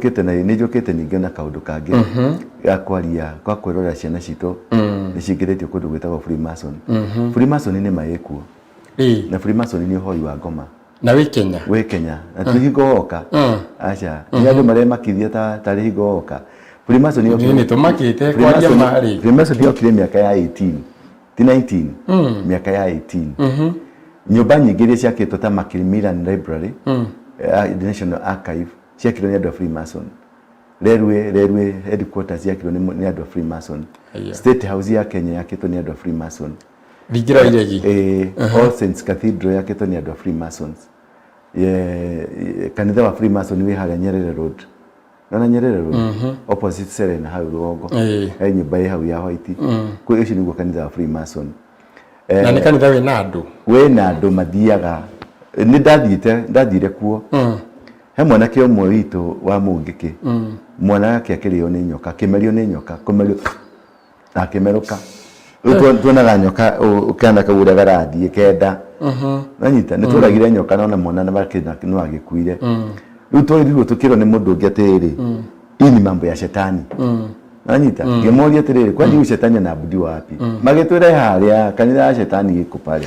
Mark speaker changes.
Speaker 1: Njũkĩte na nĩ njũkĩte ningĩ na kaũndũ kangĩ ga kwaria kwa kwĩrorera ciana citũ nĩ cingĩrĩtio kũndũ gwĩtagwo Freemason. Freemason nĩ ma ĩkuo na Freemason nĩ ũhoi wa ngoma.
Speaker 2: Na wĩ Kenya?
Speaker 1: Wĩ Kenya na ti hingo woka. Aca, nĩ andũ maremakithia ta tarĩ hingo woka. Freemason yokire.
Speaker 2: Nĩ tũmakĩte kwaria ma rĩ.
Speaker 1: Freemason yokire mĩaka ya 18 ti 19, mĩaka ya 18. Nyũmba nyingĩ iria ciakĩtwo ta Macmillan Library, the National Archive, ciakirwo nĩ andũ a Freemason. Railway headquarters ciakirwo nĩ andũ a Freemason. State House ya Kenya yakĩtwo nĩ andũ a Freemason.
Speaker 2: Thingira wa Iregi.
Speaker 1: All Saints Cathedral yakĩtwo nĩ andũ a Freemasons. Kanitha wa Freemason wĩ harĩa Nyerere Road. Nona Nyerere Road? Opposite Serena hau rũgongo. He nyũmba ĩ hau ya white. Kwĩ ũcio nĩguo kanitha wa Freemason.
Speaker 2: Na nĩ kanitha wĩna andũ?
Speaker 1: Wĩna andũ mathiaga. Nĩ ndathiĩte, ndathire kuo. He mwanake ũmwe witũ wa Mũngĩkĩ. Mwana wake akĩrĩo nĩ nyoka, akĩmerio nĩ nyoka, kũmerio na akĩmerũka. Rĩu tuonaga nyoka kana kau ũrĩa karathiĩ kenda. Nanyita nĩ tworagire nyoka na ona mwana no agĩkuire. Rĩu twarirwo tũkĩrwo nĩ mũndũ ũngĩ atĩrĩrĩ, hii ni mambo ya shetani. Nanyita ngĩmoria atĩrĩrĩ, kwani huyu shetani anaabudiwa wapi? Magĩtwĩra harĩa kanitha ya shetani ĩkũ pale.